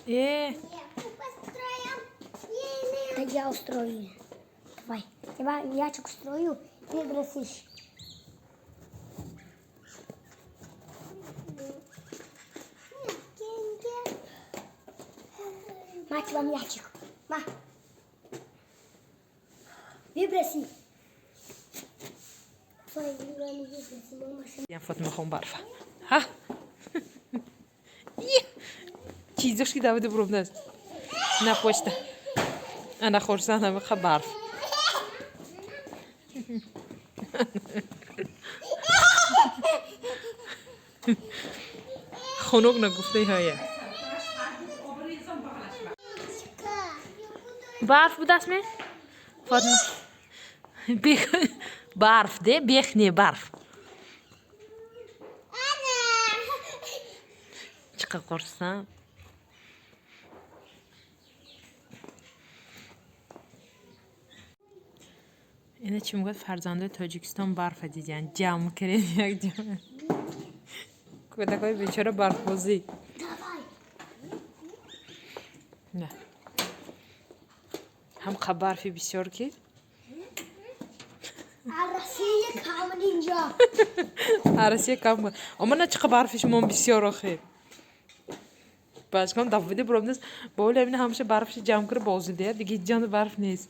Э. Да я устрою. Давай. Тебя мячик устрою, ты бросишь. Ма, тебе мячик. Ма. Выброси. Твой любимый выброси, мама. Я Фотимахон барфа. Ҳа, чизош ки давида буромдааст на почта. Ана хурсанд ҳамиқа барф. Хунук нагуфтаи ҳая. Барф будааст ме, Фотима? Барф де, бех не, барф. Чиқа хурсанд. Ина чӣ мегӯяд? Фарзандои Тоҷикистон барфа дидиянд, ҷамъ кардем як ҷамъ. Кӯдакои бечора барфбозӣ. Давай. На, ҳам қа барфи бисёр ки. А Россия кам инҷо. Россия кам. Омана, чӣ қа барфи шумо бисёр охир. Бачкон давида буромдааст. Боли амина ҳамаша барфши ҷамъ кара бозӣ дея, дига ҳеҷ ҷонда барф нест.